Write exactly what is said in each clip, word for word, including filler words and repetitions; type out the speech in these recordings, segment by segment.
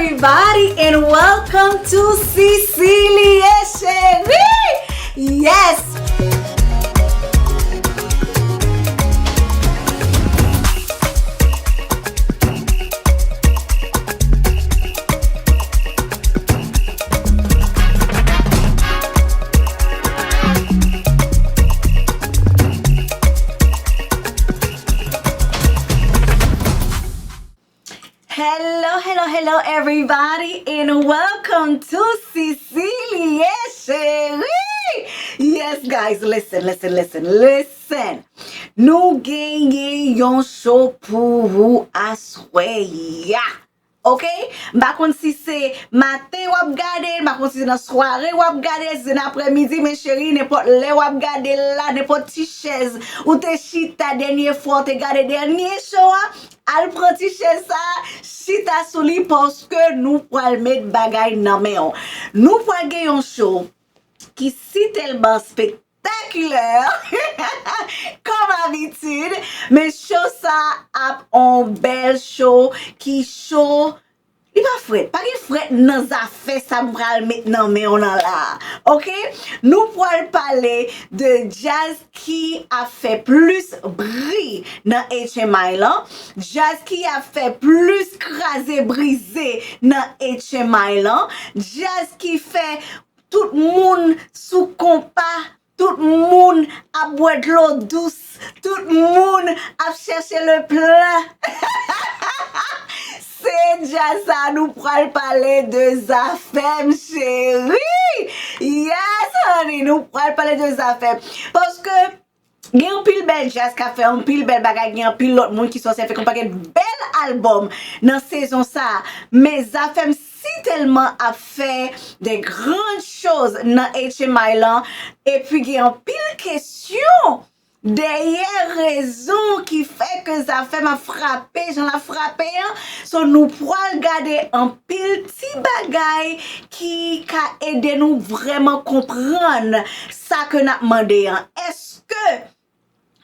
Everybody and welcome to Cecilie Chérie. Yes. Hello, hello, hello, everybody, and welcome to Cecilie Chérie. Yes, guys, listen, listen, listen, listen. Nou genyen yon show pou ou aswè a. Ok? M pa konn si se maten w ap gade l, m pa konn si se nan sware w ap gade l, si se nan aprèmidi, men cheri, nenpòt lè w ap gade l la, nenpòt ti chèz ou te chita dènye fwa w te gade dènye show a, al pran ti chèz sa, chita sou li, paske nou pral met bagay nan men w. Nou pral gen yon show ki si tèlman spektakilè, kòm abitid, men show sa ap on bèl show ki cho. Li pa frèt, pa gen frèt nan zafè sa m pral met nan men w nan la. Ok? Nou pral pale de djaz ki ap fè plis bri nan H M I lan, djaz ki ap fè plis kraze brize nan H M I lan, djaz ki fè tout moun sou konpa, tout moun ap bwè dlo dous, tout moun ap chèche le plen. Se djaz sa nou pral pale de Zafèm cheri. Yes, honey, nou pral pale de Zafèm. Paske gen anpil bèl djaz k ap fè anpil bèl bagay, gen anpil lòt moun ki sòti fè yon pakèt bèl albòm nan sezon sa. Men Zafèm si tèlman ap fè de grandes choses nan H M I lan, epi gen anpil kesyon dèyè rezon ki fè ke Zafèm ap frape jan l ap frape an. So, nou pral gade anpil ti bagay ki ka ede nou vrèman konprann sa ke n ap mande an. Èske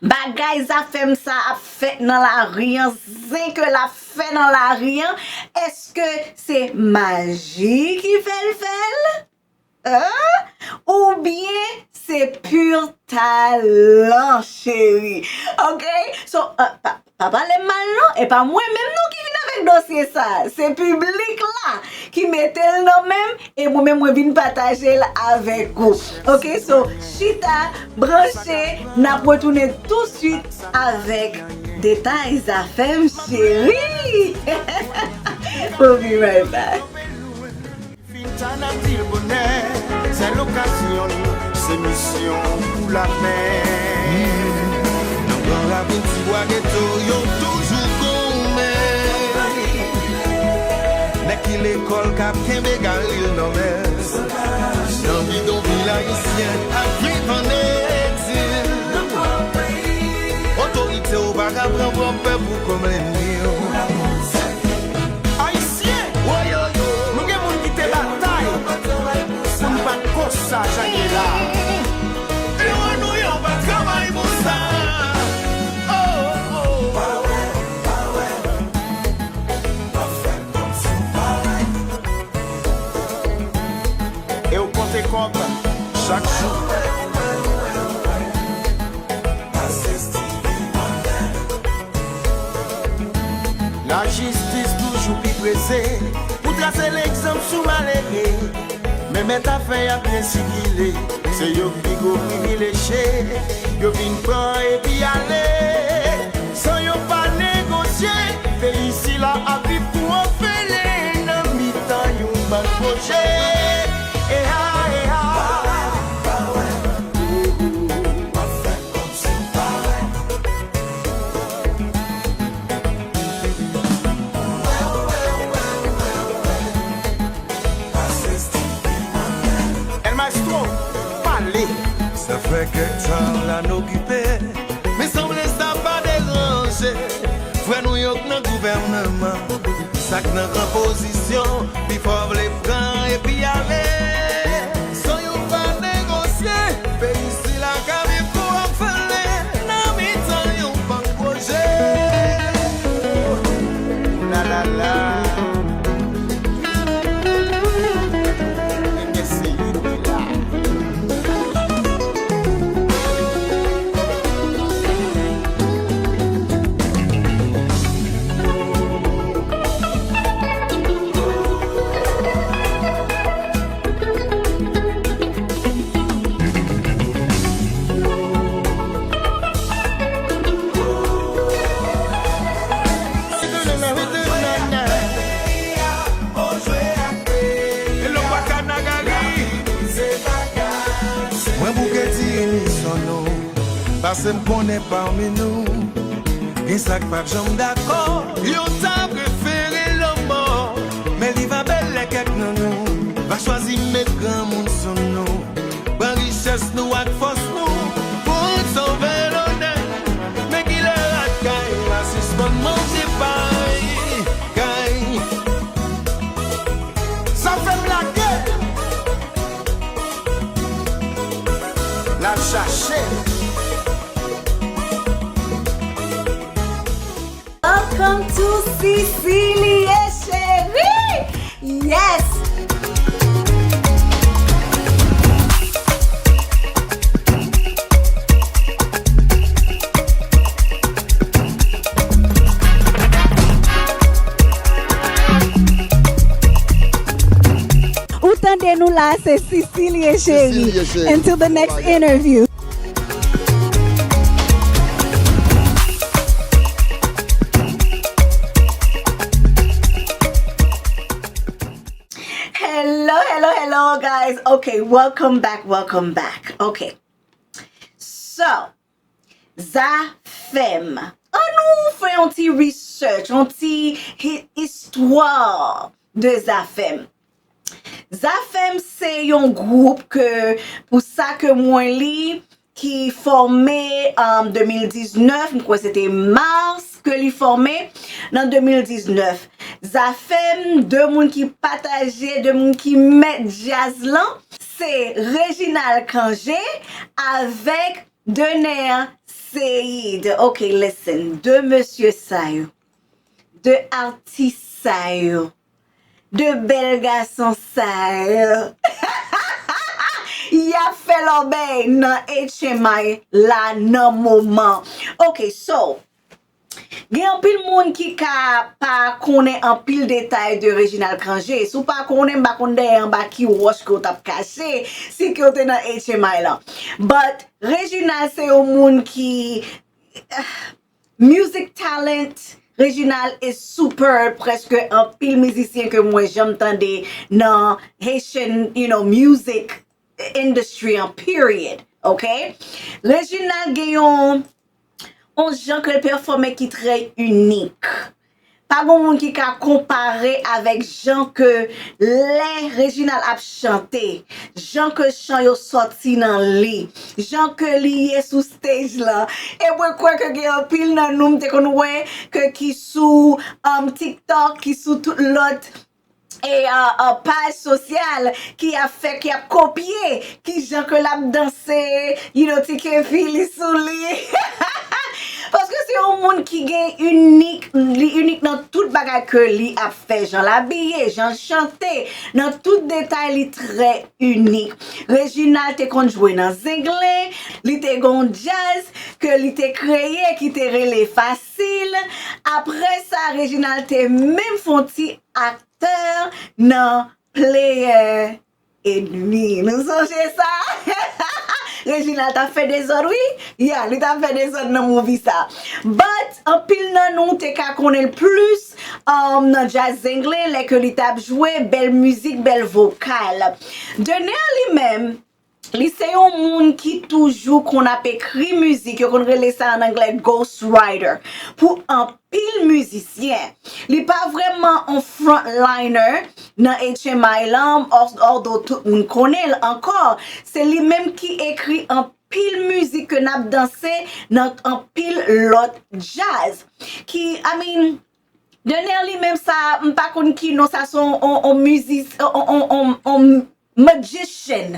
bagay Zafèm sa ap fèt nan lari an, zen ke l ap fè nan lari an, èske se maji ki fè l fè l? Hein? Oubyen se pur talan, cheri? Ok? So, uh, pa, pa pale m mal non, e pa mwen menm non ki vin avèk dosye sa. Se piblik la ki mete l nan men m, e mwen menm mwen vin pataje l avèk ou. Ok, so, chita, branche, n ap retounen touswit avèk detay Zafèm cheri. We'll be right back. Fin ta n ap di l bonè, se lokasyon l, se misyon pou lamè. Nan gran ravin tibwa geto, yo toujou goumen. Nèg ki lekòl k ap kenbe garil nan men. Nan bidonvil ayisyen ap viv ann egzil. Otorite yo pa ka pran pwòp pèp ou kòm lènmi yo. Ayisyen, woyoyo, nou gen moun ki te batay pou n pa t konsa jan n ye la. Ewa nou yo pa t travay pou sa. Oh, oh. E w konte kòb chak jou. Lajistis toujou pi prese pou trase legzanp sou malere. Men mèt afè y ap byen sikile, se yo ki pi gwo privileje. Yo vin pran epi ale, san yo pa negosye. Peyi sila ap viv kou òfelen nan mitan yon bann pwojè. Eha, eha. El Maestro, pale. Sa fè kèk tan la n okipe, men sanble sa pa deranje frè nou yo k nan gouvèneman. Sa k nan gran pozisyon, pifò vle pran epi ale. San yo pa negosye, peyi sila ka viv kou òfelen nan mitan yon bann pwojè. La, la, la. Se m konnen pami nou, gen sa k p ap janm dakò. Yo ta prefere lanmò, men li va bèl lè kèk nan nou va chwazi met granmoun sou nou. Pran richès nou ak fòs nou pou n sove lonè. Men kilè lakay la sispann manje pay kay. Zafèm lage. L al chache. Welcome to Sisili e Cheri! Yes! Ou tande nou la, se Sisili e Cheri. Sisili e Cheri. Until the next interview. Hello, hello, hello, guys. Okay, welcome back, welcome back. Okay. So, Zafèm. Ann nou fè yon ti research, yon ti hi-, istwa de Zafèm. Zafèm se yon gwoup ke, pou sa ke mwen li, ki fòme an de mil diznèf, m kwè se te mas ke li fòme nan de mil diznèf. Zafèm, de moun ki pataje, de moun ki mèt djaz lan, se Reginald Cangé avèk Dener Ceïde. Ok, listen, de mesye sa yo, de atis sa yo, de bèl gason sa yo, y ap fè lòbèy nan H M I la nan moman. Ok, so, gen anpil moun ki ka pa konnen anpil detay de Reginald Cangé. Si w pa konnen, m pa konn dèyè anba ki wòch ke w t ap kache, si ke w te nan H M I lan. But Reginald se yon moun ki, music talent, Reginald is super, prèske anpil mizisyen ke mwen janm tande nan Haitian, you know, music industry an, period. Ok? Reginald gen yon, yon jan ke l pèfòme ki trè inik. Pa gen moun ki ka konpare avèk jan ke lè Reginald ap chante, jan ke chan yo sòti nan li, jan ke li ye sou stage lan. E mwen kwè ke gen anpil nan nou, m te konn wè ke ki sou, um, TikTok, ki sou tout lòt e, uh, uh, paj sosyal ki ap fè, ki ap kopye kijan ke l ap danse, you know, ti kevi li sou li. Paske se yon moun ki gen inik, li inik nan tout bagay ke li ap fè, jan l abiye, jan l chante, nan tout detay li trè inik. Reginald te konn jwe nan zenglen, li te gen yon djaz ke li te kreye ki te rele Fasil. Apre sa, Reginald te menm fè yon ti ak tè nan Player Ennemi. Nou sonje sa? Reginald t ap fè dezòd, wi. Yeah, li t ap fè dezòd nan movie sa. But, anpil nan nou te ka konnen l plis, um, nan djaz zenglen, lè ke li t ap jwe, bèl mizik, bèl vokal. Dener li menm, li se yon moun ki toujou konn ap ekri mizik, yo konn rele sa an anglè ghostwriter, pou anpil mizisyen. Li pa vrèman on frontliner nan H M I lan, al-, although tout moun konnen l ankò. Se li menm ki ekri anpil mizik ke n ap danse nan anpil lòt djaz. Ki, I mean, Dener li menm sa, m pa konn ki non sa, se on, on, on mizis-, on, on, on, on magician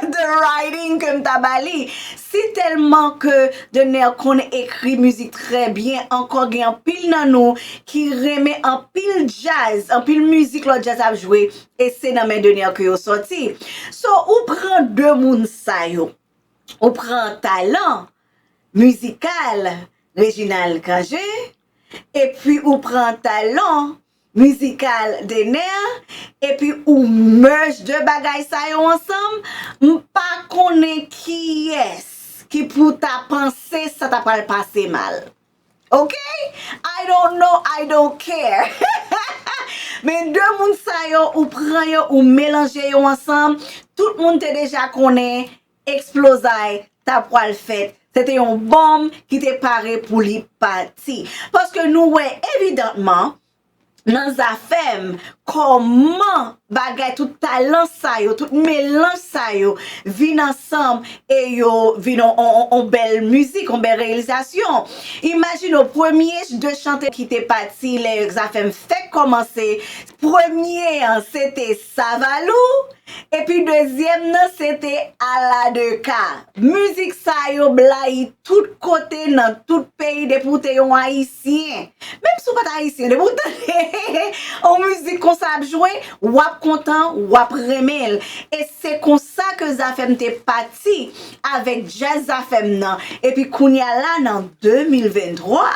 de writing ke m ta ba li. Si tèlman ke Dener konn ekri mizik trè byen, ankò gen anpil nan nou ki renmen anpil djaz, anpil mizik lòt djaz ap jwe, e se nan men Dener ke yo sòti. So, ou pran de moun sa yo, ou pran talan mizikal Reginald Cangé, epi ou pran talan mizikal Dener, epi ou merge de bagay sa yo ansanm, m pa konnen kiyès ki pou ta panse sa ta pral pase mal. Ok? I don't know, I don't care. Men de moun sa yo, ou pran yo, ou melanje yo ansanm, tout moun te deja konnen eksplozay ta pral fèt Se te yon bonm ki te pare pou li pati. Paske nou wè evidantman nan Zafèm kòman bagay, tout talan sa yo, tout melanj sa yo vin ansanm e yo vin on, on, on, on bèl mizik, on bèl reyalizasyon. Imajine w, premye de chantè ki te pati lè Zafèm fèk kòmanse, premye an se te Savalou, epi dezyèm nan se te Aladeka. Mizik sa yo blayi tout kote nan tout peyi depi w te yon Ayisyen. Menm si w pa t Ayisyen, depi w tande yon mizik konsa ap jwe, w ap kontan, w ap renmen l. E se konsa ke Zafèm te pati avèk djaz Zafèm nan. Epi kounye a la, nan de mil venntwa,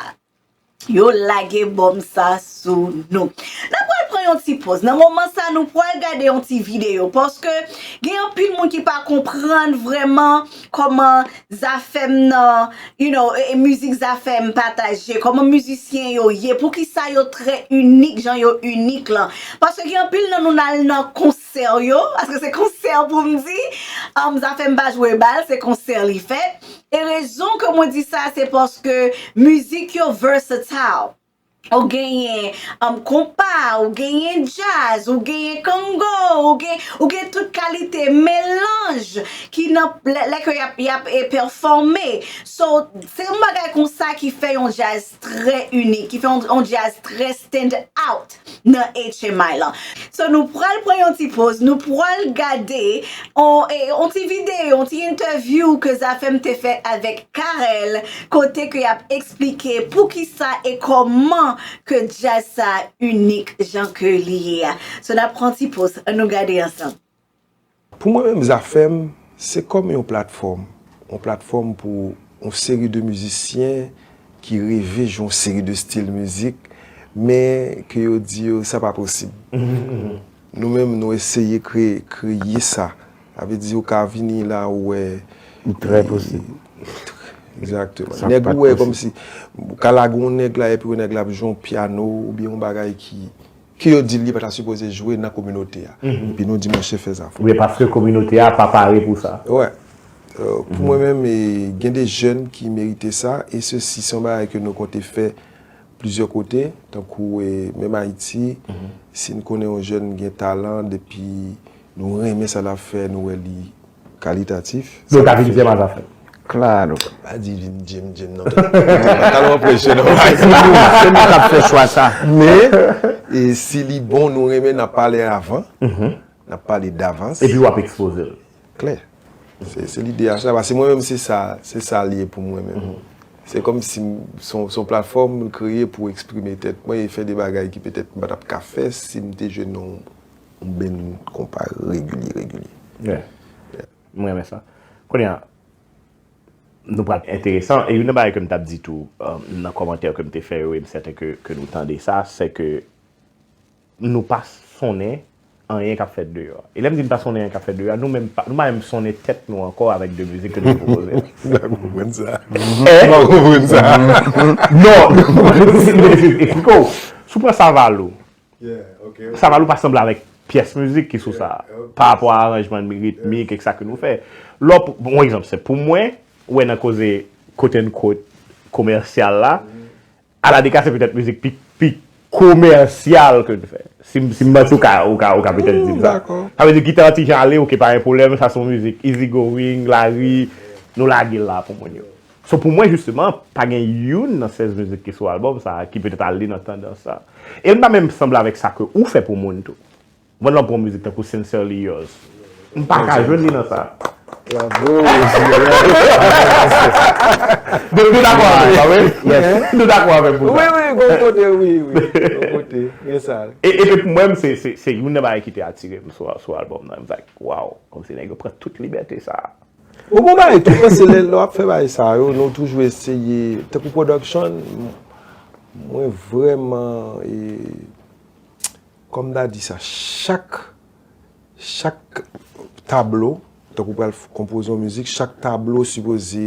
yo lage bonm sa sou nou. N ap pral pran yon ti poz. Nan moman sa, nou pral gade yon ti videyo, paske gen anpil moun ki pa konprann vrèman kòman Zafèm nan, you know, e, e mizik Zafèm pataje, kòman mizisyen yo ye, poukisa yo trè inik, jan yo inik lan. Paske gen anpil nan nou n al nan konsè yo, paske se konsè pou m di, um, Zafèm pa jwe bal, se konsè li fè. E rezon ke mwen di sa, se paske mizik yo versatile. Ou genyen, um, konpa, ou genyen djaz, ou genyen kango, ou gen, ou gen tout kalite melanj ki nan, lè, lè ke y ap, y ap, e, pèfòme. So, se yon bagay konsa ki fè yon djaz trè inik, ki fè yon, yon djaz trè stand out nan H M I lan. So, nou pral pran yon ti poz, nou pral gade on, e, on ti videyo, on ti entèvyou ke Zafèm te fè avèk Carel, kote ke y ap eksplike poukisa e kòman ke djaz sa inik jan ke li ye a. So, n ap pran ti poz, ann nou gade ansanm. Pou mwen menm, Zafèm, se kòm yon platfòm, yon platfòm pou yon seri de mizisyen ki reve jwe yon seri de stil mizik, men ke yo di yo sa pa posib. Nou menm, nou eseye kreye, kreye sa. Sa vle di, ou ka vini la, ou wè. Trè posib. Egzakteman. Nèg ou wè kòmsi, ou ka lage yon nèg la, epi yon nèg la ap jwe yon pyano, oubyen yon bagay ki ke yo di l li pa ta sipoze jwe nan kominote a. Epi nou di monchè fè zafè w. Oubyen paske kominote a pa pare pou sa. Wè. Pou mwen menm, e, gen de jèn ki merite sa, e sesi se yon bagay ke nou konte fè plizyè kote, tankou, e, menm Ayiti, si n konnen yon jèn gen talan, depi nou renmen sa l ap fè, nou wè li kalitatif. Donk, ta vin djèm a Zafèm. Klaro. Pa di vin djèm, djèm, non. Pa t al anpeche, non. Se nou, se nou k ap fè chwa sa. Men, e, si li bon, nou renmen, n ap pale avan. N ap pale davans. Epi w ap ekspoze l. Klè. Se, se lide a sa. Paske mwen menm, se sa, se sa l ye pou mwen menm. Se kòmsi m, se yon, se yon platfòm mwen kreye pou eksprime tèt mwen e fè de bagay ki petèt m pa t ap ka fè si m te jwe nan yon, yon band konpa regilye, regilye. Yeah. M renmen sa. Kounye a, nou pral enteresan. E youn nan bagay ke m t ap di tou, um, nan kòmantè ke m te fè yo, e m sèten ke, ke nou tande sa, se ke nou pa sonnen anyen k ap fèt deyò. E lè m di n pa sonnen anyen k ap fèt deyò a, nou menm pa, nou pa menm sonnen tèt nou ankò avèk de mizik ke nou pwopoze. Ou konprann sa? Eh? Ou konprann sa? Non, men se eksplike w. Si w pran Savalou, Savalou pa sanble avèk pyès mizik ki sou sa, pa rapò a aranjman ritmik, ek sa ke nou fè. Lè w, bon, yon egzanp senp, pou mwen, ou wè nan koze, quote unquote, komèsyal la, Aladeka se petèt mizik pi, pi komèsyal ke n fè. Si, si m manti, ou ka, ou ka, ou ka petèt di m sa. Sa vle di, gita an ti jan ale, oke, pa gen pwoblèm, sa se yon mizik easy going, lari, nou lage l la pou moun yo. So, pou mwen, jisteman, pa gen youn nan sèz mizik ki sou albòm sa a ki petèt ale nan tandans sa. E l pa menm sanble avèk sa ke ou fè pou moun tou. Mwen, lè w pran mizik tankou Sincerely Yours, m pa ka jwenn li nan sa. Bravo. Nou, nou dakò avè m, pa vre? Nou dakò avè m pou Wi, sa. Wi, gon kote, wi, wi. Gon kote. Gen sa. E, e pou mwen, se, se, se youn nan bagay ki te atire m sou, sou albòm nan. M like, wow, kòmsi nèg yo pran tout libète sa. Ou bon bagay tou, paske lè lè w ap fè bagay sa yo, nou toujou eseye, tankou production, mwen vrèman, e, kòm m ta di sa, chak, chak tablo, tankou w pral f- konpoze yon mizik, chak tablo sipoze,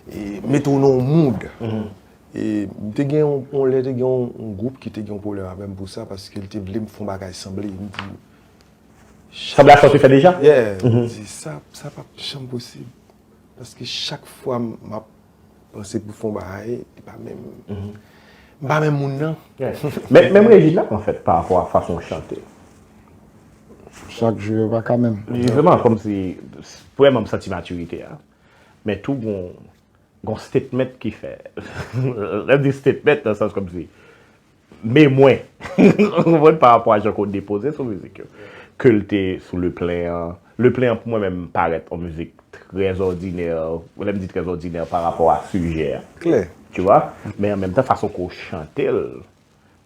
e, mete w nan yon mood. E, m te gen yon, yon lè, te gen yon, yon gwoup ki te gen yon pwoblèm avè m pou sa, paske l te vle m fè yon bagay sanble. M di, Sanble ak sa w te fè deja? Yeah, m di, sa, sa p ap janm posib. Paske chak fwa m ap panse pou fè yon bagay, li pa menm, m pa menm moun nan. Men menm Reginald, anfèt, pa rapò a fason w chante. Chak jou, yo pa ka menm. Jisteman, kòmsi, vrèman, m santi matirite a. Men tou, gon, gon statement ki fè. Lè m di statement, nan sans kòmsi, men mwen, ou konprann, pa rapò a jan ke w depoze sou mizik yo. Ke l te sou Le Plen an. Le Plen an, pou mwen menm, parèt yon mizik trè òdinè. Lè m di trè òdinè, pa rapò a sijè a. Klè. Tu vois? Men an menm tan, fason ke w chante l,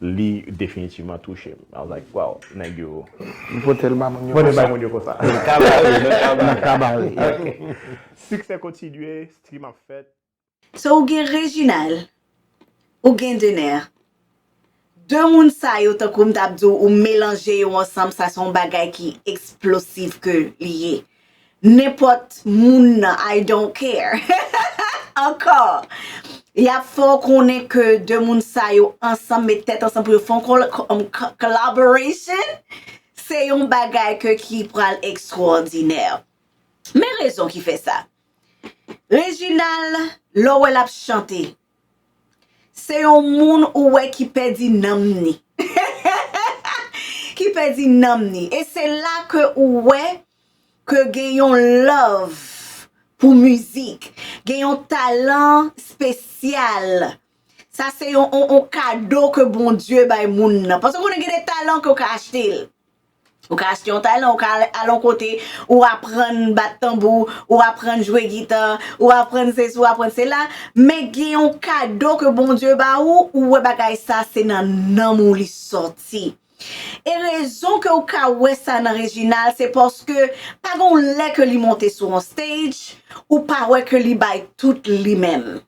li definitivman touche m. I was like, wow, nèg yo. M pote l ba moun yo konsa. Pote l ba moun yo konsa. Nan kabare, nan kabare. Nan kabare. Siksè kontinye, stream ap fèt. So ou gen Reginald, ou gen Dener. De moun sa yo, tankou m t ap di w, ou melanje yo ansanm, sa se yon bagay ki eksplosif ke li ye. Nenpòt moun nan, I don't care. Ankò, y ap fè w konnen ke de moun sa yo ansanm, met tèt ansanm pou yo fè yon collaboration, se yon bagay ke ki pral ekstwòdinè. Men rezon ki fè sa. Reginald, lè w wè l ap chante, se yon moun ou wè ki pèdi nanm ni. Ki pèdi nanm ni. E se la ke ou wè ke gen yon love pou mizik, gen yon talan espesyal. Sa se yon, yon, yon kado ke Bondye bay moun nan. Paske w konnen gen de talan ke w ka achte l. Ou ka achte yon talan, ou ka al yon kote, ou aprann bat tanbou, ou aprann jwe gita, ou aprann sesi, ou aprann sela, men gen yon kado ke Bondye ba ou, ou wè bagay sa se nan nanm ou li sòti. E rezon ke ou ka wè sa nan Reginald, se paske pa gen yon lè ke li monte sou yon stage, ou pa wè ke li bay tout li menm.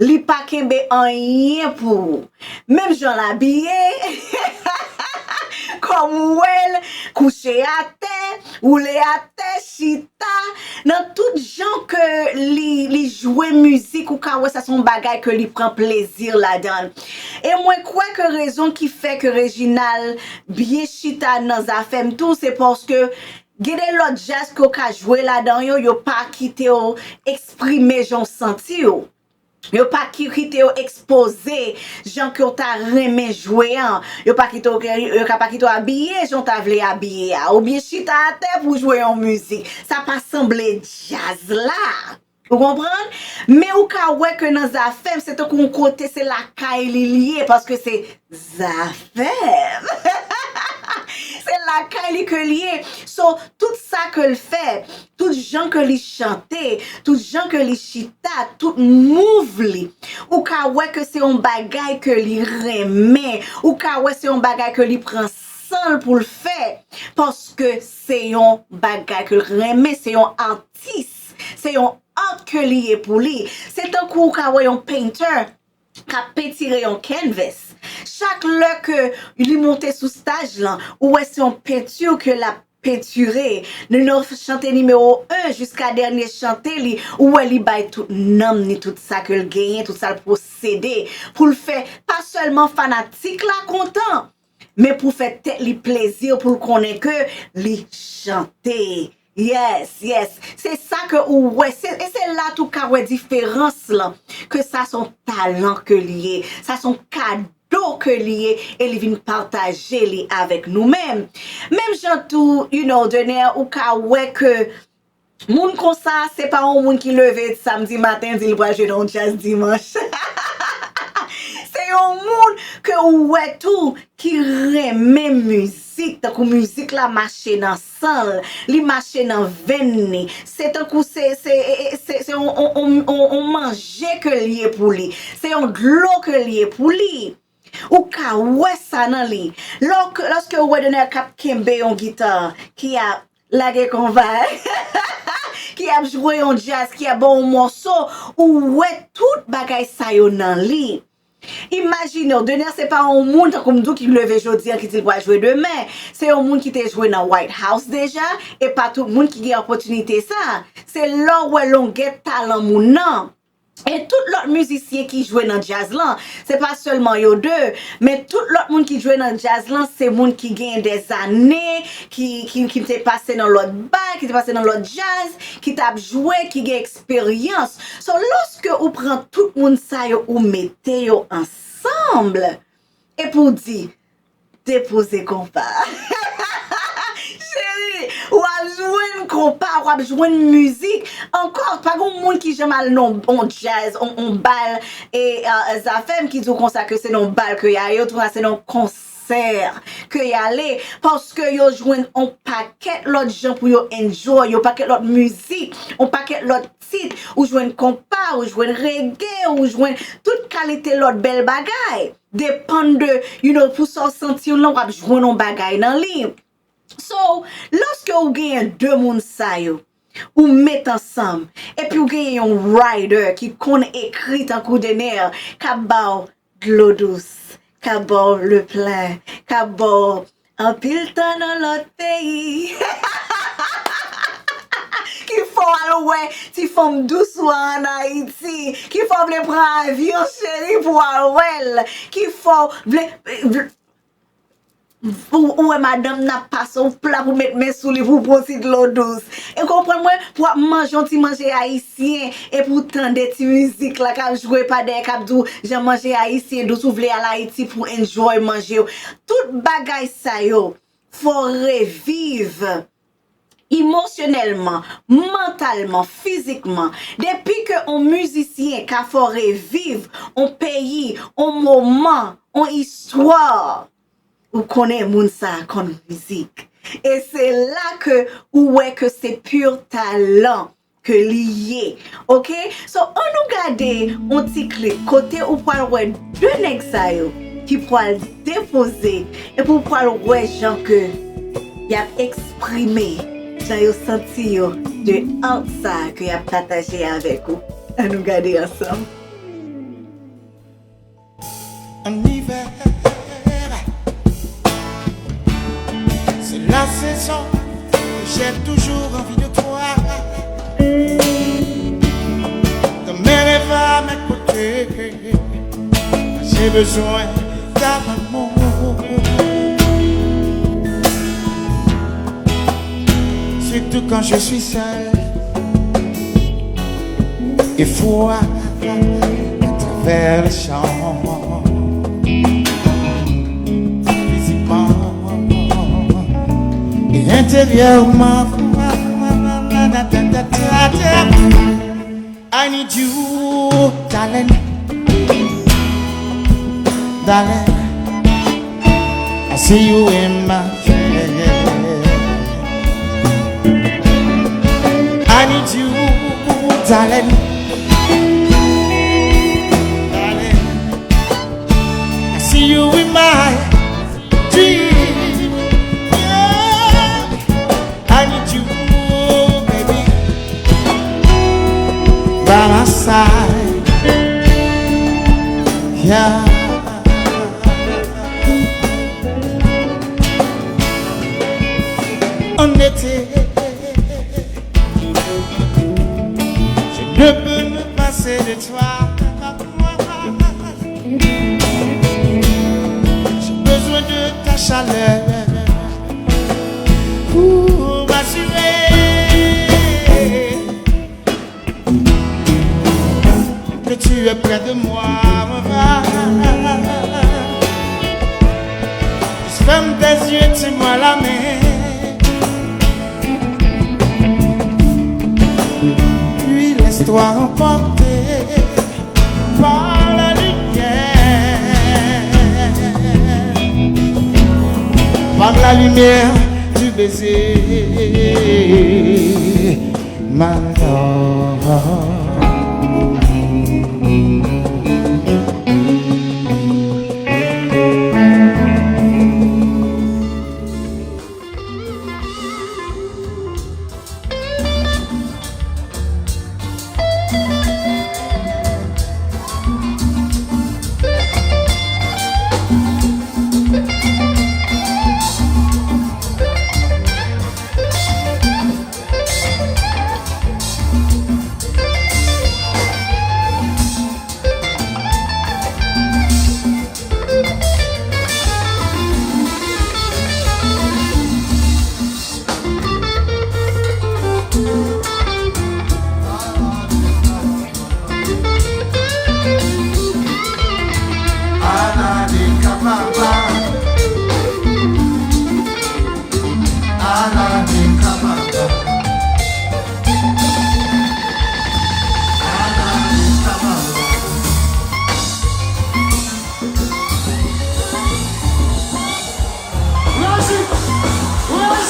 Li pa kenbe anyen pou ou. Menm jan l abiye, kòm ou wè l, kouche atè, woule atè, chita, nan tout jan ke li, li jwe mizik, ou ka wè sa se yon bagay ke li pran plezi ladan l. E mwen kwè ke rezon ki fè ke Reginald byen chita nan Zafèm tou, se paske gen de lòt djaz ke w ka jwe ladan yo, yo pa kite w eksprime jan w santi w. Yo pa ki kite yo ekspoze jan ke w ta renmen jwe an. Yo pa kite w, yo ka pa kite w abiye jan w ta vle abiye a. Oubyen chita atè pou w jwe yon mizik. Sa pa sanble djaz la. Ou konprann? Men ou ka wè ke nan Zafèm, se tankou yon kote se lakay li li ye, paske se Zafèm. Se lakay li ke li ye. So, tout sa ke l fè, tout jan ke li chante, tout jan ke li chita, tout move li, ou ka wè ke se yon bagay ke li renmen. Ou ka wè se yon bagay ke li pran san l pou l fè. Paske se yon bagay ke l renmen, se yon atis, se yon art ke li ye pou li. Se tankou ou ka wè yon painter k ap pentire yon canvas. Chak lè ke li monte sou staj lan, ou wè se yon penti ke l ap pentire. Nan chante nimewo en jiska dènye chante li, ou wè li bay tout nanm ni, tout sa ke l genyen, tout sa l posede, pou l fè pa sèlman fanatik la kontan, men pou fè tèt li plezi, pou l konnen ke li chante. Yes, yes. Se sa ke ou wè. Se, e se la tou ka wè diferans lan. Ke sa se yon talan ke li ye. Sa se yon kado ke li ye. E li vin pataje li avèk nou menm. Menm jan tou, you know, Dener, ou ka wè ke moun konsa, se pa yon moun ki leve samdi maten, di l pral jwe nan yon djaz dimanch. Se yon moun ke ou wè tou ki renmen mizik, tankou mizik la mache nan san l, li mache nan venn li. Se tankou se, se, e, e, se, se on, on, on, on, on manje ke l ye pou li. Se yon dlo ke l ye pou li. Ou ka wè sa nan li. Lò, lòske ou wè Dener k ap kenbe yon gita, ki ap lage konvay, ki ap jwe yon djaz, ki ap ba w yon mòso, ou wè tout bagay sa yo nan li. Imajine w, Dener se pa yon moun tankou m di w ki leve jodi a ki di l pral jwe demen. Se yon moun ki te jwe nan White House deja, e pa tout moun ki gen opòtinite sa. Se lè w wè longè talan moun nan. E tout lòt mizisyen ki jwe nan djaz lan, se pa sèlman yo de, men tout lòt moun ki jwe nan djaz lan, se moun ki gen dèzane, ki, ki, ki te pase nan lòt bay, ki te pase nan lòt djaz, ki t ap jwe, ki gen eksperyans. So, lòske ou pran tout moun sa yo, ou mete yo ansanm, epi w di, depoze konpa. Cheri, w ap jwenn konpa, w ap jwenn mizik. Ankò, pa gen moun ki janm al nan on djaz, on, on bal, e, e, Zafèm ki di w konsa ke se nan on bal ke y ale, otoukwa se nan on konsè ke y ale, paske yo jwenn on pakèt lòt jan pou yo enjoy, on pakèt lòt mizik, on pakèt lòt tit, ou jwenn konpa, ou jwenn reggae, ou jwenn tout kalite lòt bèl bagay. Depann de, you know, pou sa w santi w lan, w ap jwenn yon bagay nan li. So, lòske ou genyen de moun sa yo, ou met ansanm, epi ou genyen yon writer ki konn ekri tankou Dener, k ap ba w dlo dous, k ap ba w le plen, k ap ba w anpil tan nan lòt peyi. Ki fè w al wè ti fanm dous ou a ann Ayiti. Ki fè w vle pran avyon, cheri, pou w al wè l. Ki fè w vle, vle ou, ou wè madanm nan ap pase yon pla pou met men sou li pou w pran ti dlo dous. E konprann mwen, pou w ap manje yon ti manje ayisyen, epi w tande ti mizik la k ap jwe pa dèyè k ap di w jan manje ayisyen dous, ou vle al Ayiti pou w enjoy manje yo. Tout bagay sa yo, fè w reviv emosyonèlman, mantalman, fizikman. Depi ke on mizisyen ka fè w reviv on peyi, on moman, on istwa, ou konnen moun sa a konn mizik. E se la ke ou wè ke se pur talan ke li ye. Oke? So, ann nou gade on ti klip kote ou pral wè de nèg sa yo ki pral depoze, epi ou pral wè jan ke y ap eksprime, jan yo santi yo de art sa ke y ap pataje avèk ou. Ann nou gade ansanm. En hiver, c'est la saison que j'ai toujours envie de toi. Dans mes rêves, à mes côtés, j'ai besoin d'amour. Surtout quand je suis seul et froid à travers les champs. Physiquement et intérieurement. I need you, darling. Darling, I see you in my dream. I need you, darling. Darling, I see you in my dream. Yeah. I need you, baby, by my side. Yeah. En été, je ne peux me passer de toi. J'ai besoin de ta chaleur pour m'assurer que tu es près de moi. Juste ferme tes yeux, tiens-moi la main. Puis laisse-toi emporter par la lumière, par la lumière du baiser, my love.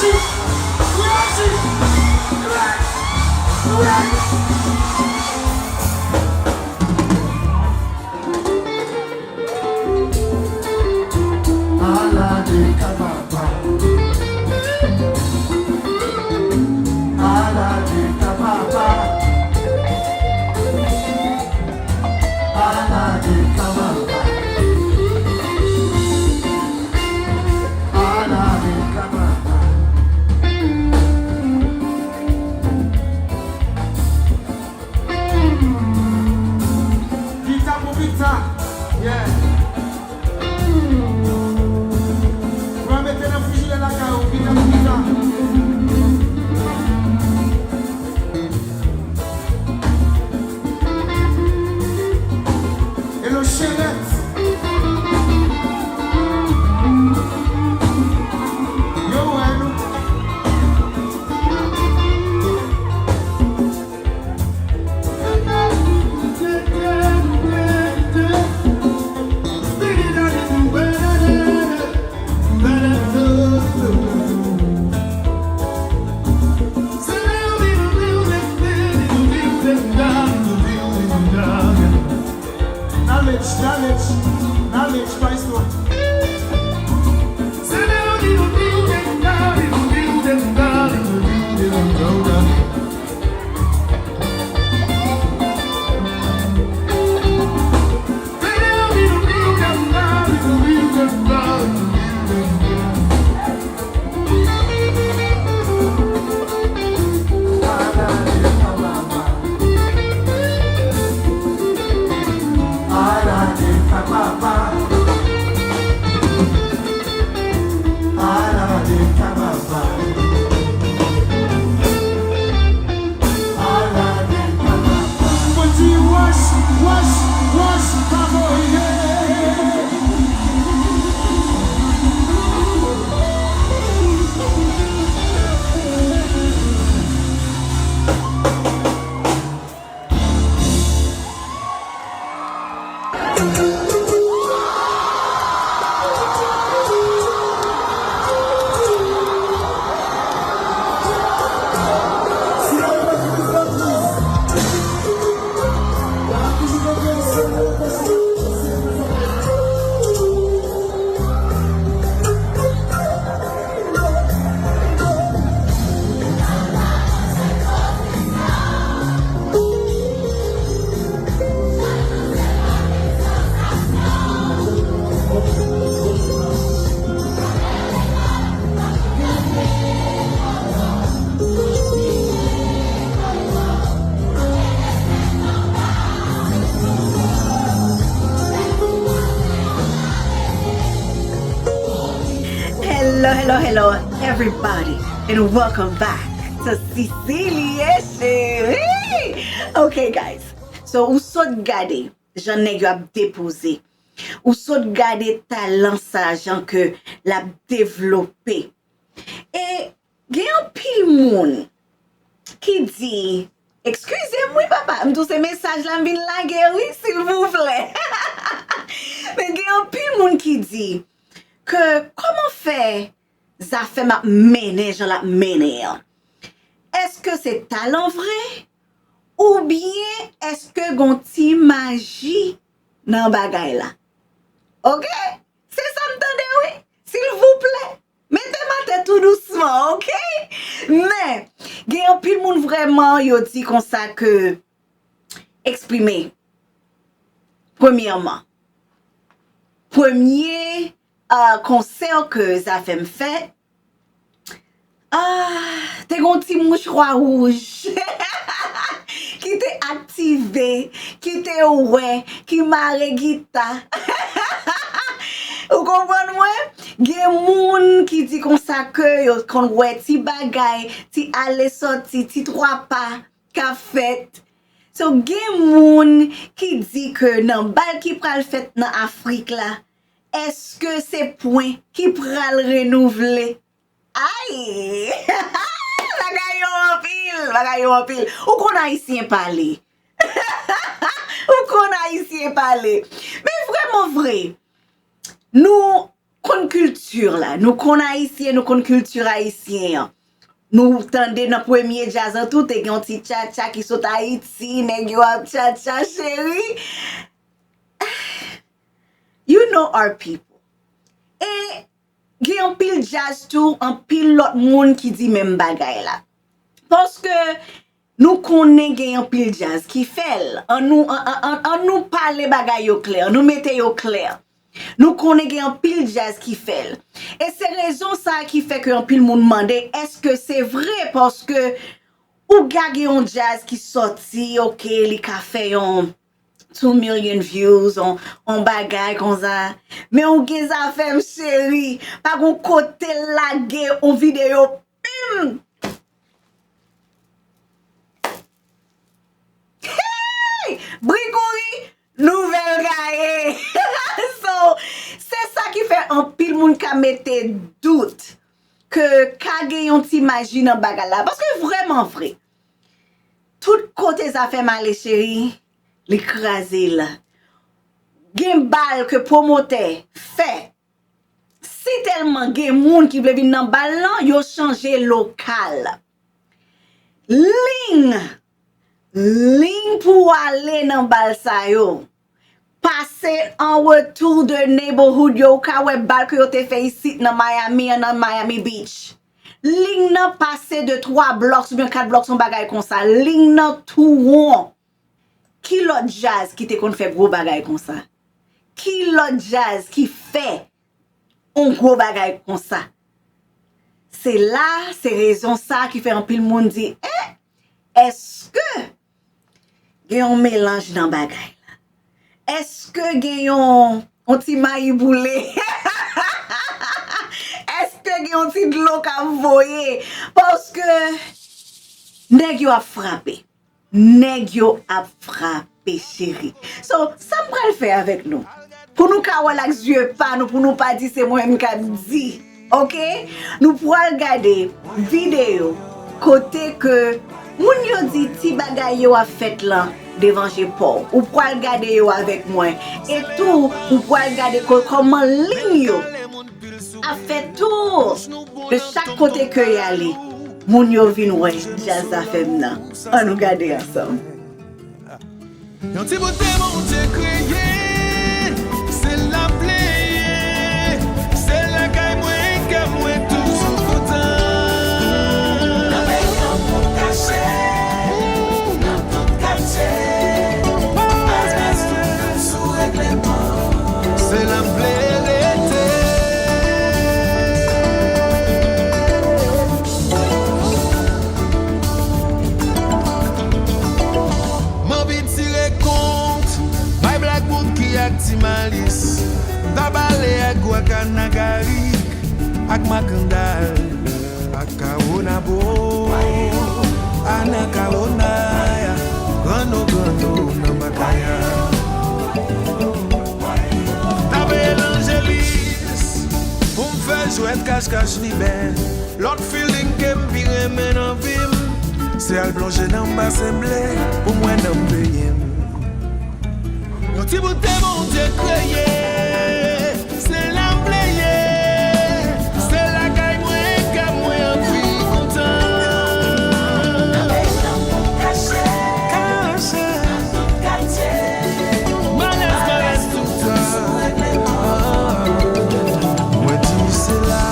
Reaji! Reaji! Reaji! Ala de ka papa. Ala de ka papa. Ala de ka papa. Ala de ka papa. Pita pou pita. Yeah. Pran mete nan frijidè lakay ou, pita pou pita. Hello, Sherette. Yo, wè nou. Knowledge, knowledge, knowledge, pa istwa. Mwen di wòch, wòch, wòch, pa voye. Hello, hello, hello, everybody, and welcome back to Sicilie Chérie. Ok, guys, so ou sot gade jan nèg yo ap depoze, ou sot gade talan sa, jan ke l ap devlope. E gen anpil moun ki di, eskize m wi papa, m tou se mesaj la m vin lage wi, silvouplè. Men gen anpil moun ki di ke kòman fè Zafèm ap mennen jan l ap mennen an? Èske se talan vre? Oubyen èske gon ti maji nan bagay la? Ok? Se sa m tande wi. Silvouplè, mete m atè tou dousman, ok? Men, gen anpil moun vrèman yo di konsa ke eksprime. Premyèman, premye, ah, konsè ke Zafèm fè, ah, te gon ti mouch Kwa Wouj ki te aktive, ki te wè, ki mare gita. Ou konprann mwen? Gen moun ki di konsa ke yo konn wè ti bagay, ti ale sòti, ti twa pa k ap fèt. So, gen moun ki di ke nan bal ki pral fèt nan Afrik la, èske se pwen ki pral renouvle? Ay! Bagay yo anpil, bagay yo anpil. Ou konn Ayisyen pale. Ou konn Ayisyen pale. Men vrèman vre, nou konn kilti la. Nou konn ayisyen, nou konn kilti ayisyen an. Nou tande nan premye djaz an tou, te gen yon ti tchatcha ki sot Ayiti, nèg yo ap tchatcha, cheri. You know our people. E gen anpil djaz tou, anpil lòt moun ki di menm bagay la. Paske nou konnen gen anpil djaz ki fè l. An nou, an, an, an, an nou pale bagay yo klè, an nou mete yo klè. Nou konnen gen anpil djaz ki fè l. E se rezon sa a ki fè ke anpil moun mande, èske se vre? Paske ou ka gen yon djaz ki sòti, oke, li ka fè yon two million views, on, on bagay konsa. Men ou gen zafè m cheri, pa gon kote l lage on videyo, pim! Hey! Bri kouri, nouvèl gaye. So, se sa ki fè anpil moun ka mete dout ke ka gen yon ti maji nan bagay la. Paske vrèman vre, tout kote zafè m ale cheri, li kraze l. Gen bal ke pwomotè fè. Si tèlman gen moun ki vle vin nan bal lan, yo chanje lokal. Liy, liy pou w ale nan bal sa yo. Pase an retour de neighborhood yo, ou ka wè bal ke yo te fè isit nan Miami an, nan Miami Beach. Liy nan pase de twa blòks oubyen kat blòks, yon bagay konsa. Liy nan tou won. Ki lòt djaz ki te konn fè gwo bagay konsa? Ki lòt djaz ki fè on gwo bagay konsa? Se la, se rezon sa ki fè anpil moun di, eh, èske gen yon melanj nan bagay la? Èske gen yon, yon ti mayi boule? Èske gen yon ti dlo k ap voye? Paske nèg yo ap frape. Nèg yo ap frape, cheri. So, sa m pral fè avèk nou? Pou nou ka wè l ak zye pa nou, pou nou pa di se mwen menm k ap di, oke? Nou pral gade videyo kote ke moun yo di ti bagay yo ap fèt lan devan je pa w. Ou pral gade yo avèk mwen. E tou, ou pral gade ko-, kòman liy yo ap fè tou de chak kote ke y ale, moun yo vin wè djaz Zafèm nan. Ann nou gade ansanm. Yon ti bout tè Bondye kreye, se la m pleye, se lakay mwen ke mwen toujou kontan. Nan peyi an pou kache, nan tout katye, baz, baz, tout sou regleman. Se la m vle rete. M anvi tire kont, bay Black Bookie ak Ti Malis, Tabalè ak Gwakanagarik, ak Makandal, ak Kawonabo, Anakalona, Grano Grano nan Makaya. N ap veye Lanjelis pou m fè jwèt kach kach li bèl. Lòt feeling ke m pi renmen nan vi m, se al plonje nan basen ble pou m wè nanm peyi m. Yon ti bout tè Bondye kreye, se la m vle ye, se lakay mwen ke mwen anvi kontan. Kache, kache, malèz, malèz toutan. Mwen di se la.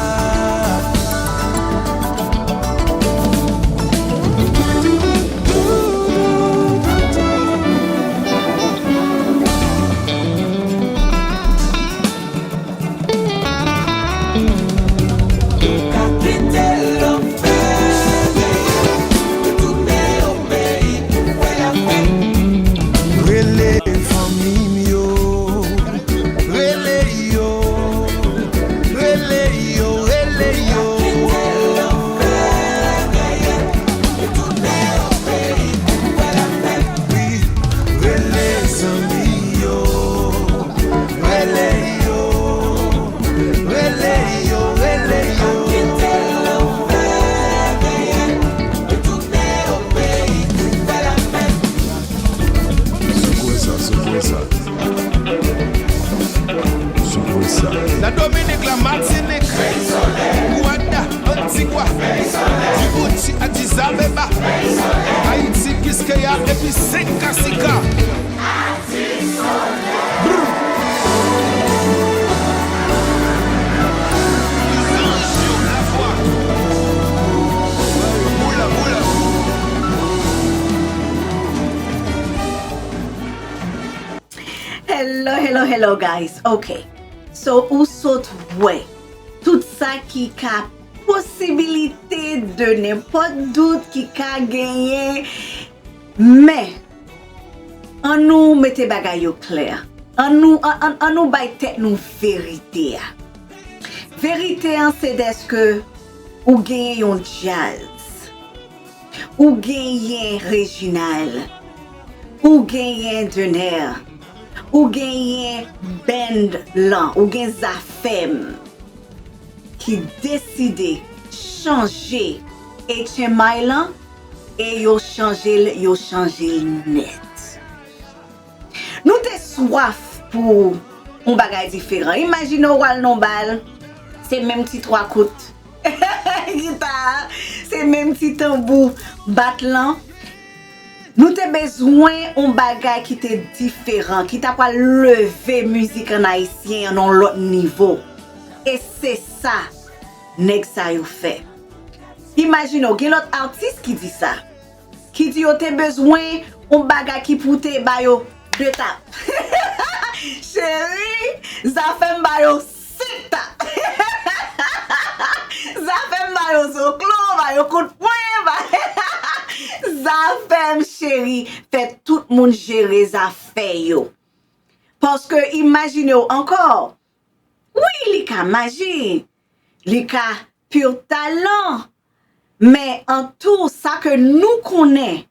Hello guys, ok. So ou sot wè tout sa ki ka posibilite de nenpòt dout ki ka genyen. Men, ann nou mete bagay yo klè. Ann nou, ann, ann, ann nou bay tèt nou verite a. Verite an se dèske ou genyen yon djaz. Ou genyen Reginald. Ou genyen Dener. Ou genyen band lan. Ou gen Zafèm ki deside chanje H M I lan e yo chanje l, yo chanje l nèt. Nou te swaf pou yon bagay diferan. Imajine w al nan bal, se menm ti twa kout gita, se menm ti tanbou bat lan. Nou te bezwen yon bagay ki te diferan, ki ta pral leve mizik an ayisyen an nan yon lòt nivo. E se sa nèg sa yo fè. Imajine w, gen lòt atis ki di sa, ki di yo te bezwen yon bagay ki pou te ba yo de tap. Cheri, Zafèm ba yo senk tap. Zafèm ba yo zoklo, ba yo kout pwen, ba Zafèm cheri fè tout moun jere zafè yo. Paske imajine w ankò, wi, li ka maji, li ka pur talan, men an tou sa ke nou konnen,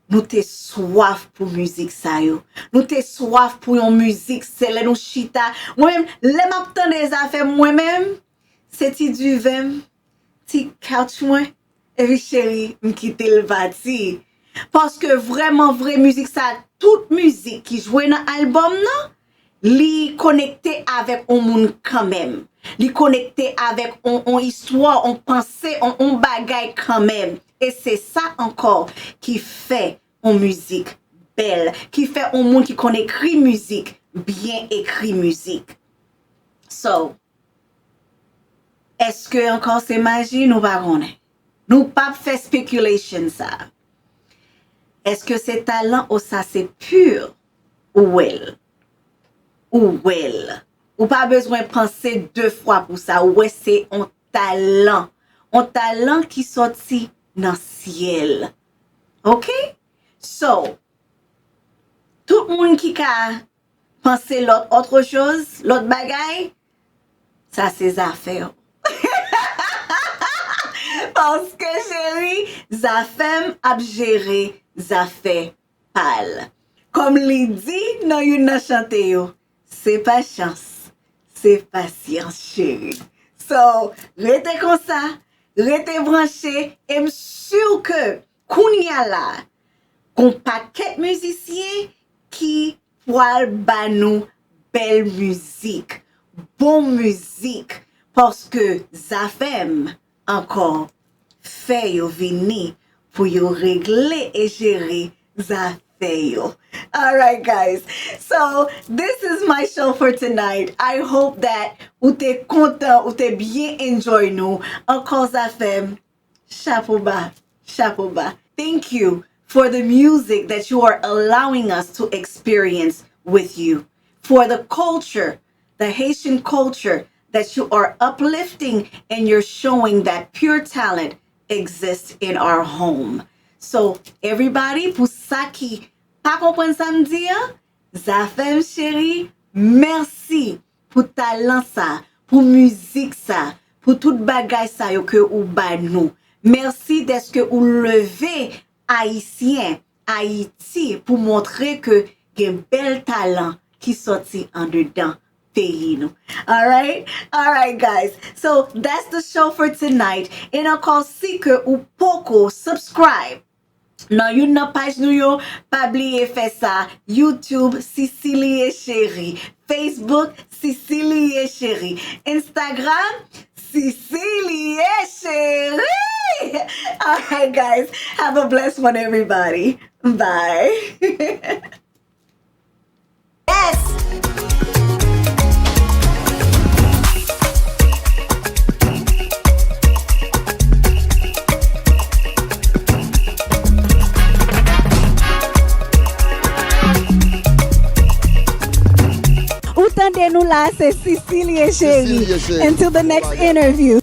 nou te swaf pou mizik sa yo. Nou te swaf pou yon mizik, se lè nou chita. Mwen menm, lè m ap tande Zafèm, mwen menm, se ti diven m, ti couch mwen, epi cheri, m kite l pati. Paske vrèman vre mizik sa, tout mizik ki jwe nan albòm nan, li konekte avèk yon moun kanmenm. Li konekte avèk yon, yon istwa, yon panse, yon, yon bagay kanmenm. E se sa ankò ki fè yon mizik bèl, ki fè yon moun ki konn ekri mizik, byen ekri mizik. So, èske ankò se maji? Nou pa konnen. Nou p ap fè speculation sa. Èske se talan ou sa se pur? Ou wè l. Ou wè l. Ou pa bezwen panse de fwa pou sa. Ou wè se yon talan. Yon talan ki sòti nan syèl. Ok? So, tout moun ki ka panse lòt autre chose, lòt bagay, sa se zafè w. Paske cheri, Zafèm ap jere zafè pa l. Kòm li di nan youn nan chante yo, se pa chans, se pasyans cheri. So, rete konsa, rete branche, e m si ke kounye a la, gon pakèt mizisyen ki pral ba nou bèl mizik, bon mizik, paske Zafèm ankò fè yo vini pou yo regle e jere zafè yo. All right, guys. So, this is my show for tonight. I hope that ou te kontan, ou te byen enjoy nou. Ankò Zafèm, chapo ba, chapo ba. Thank you for the music that you are allowing us to experience with you, for the culture, the Haitian culture that you are uplifting and you're showing that pure talent exists in our home. So, everybody, pou sa ki pa konprann sa m di an, Zafèm cheri, mèsi pou talan sa, pou mizik sa, pou tout bagay sa yo ke ou ba nou. Mèsi dèske ou leve Ayisyen, Ayiti pou montre ke gen bèl talan ki sòti andedan peyi nou. All right? All right, guys. So, that's the show for tonight. And ankò, si ke ou poko subscribe nan youn nan paj nou yo, pa bliye fè sa. YouTube, Cecilie Chérie. Facebook, Cecilie Chérie. Instagram, Cecilie Chérie. All right, guys. Have a blessed one, everybody. Bye. Yes. Ou Nou la, se Cecilie Cherie. Until the next interview.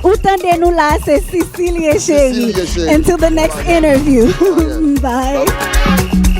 Ou tande nou la, se Cecilie Cherie. Until the next interview. Bye.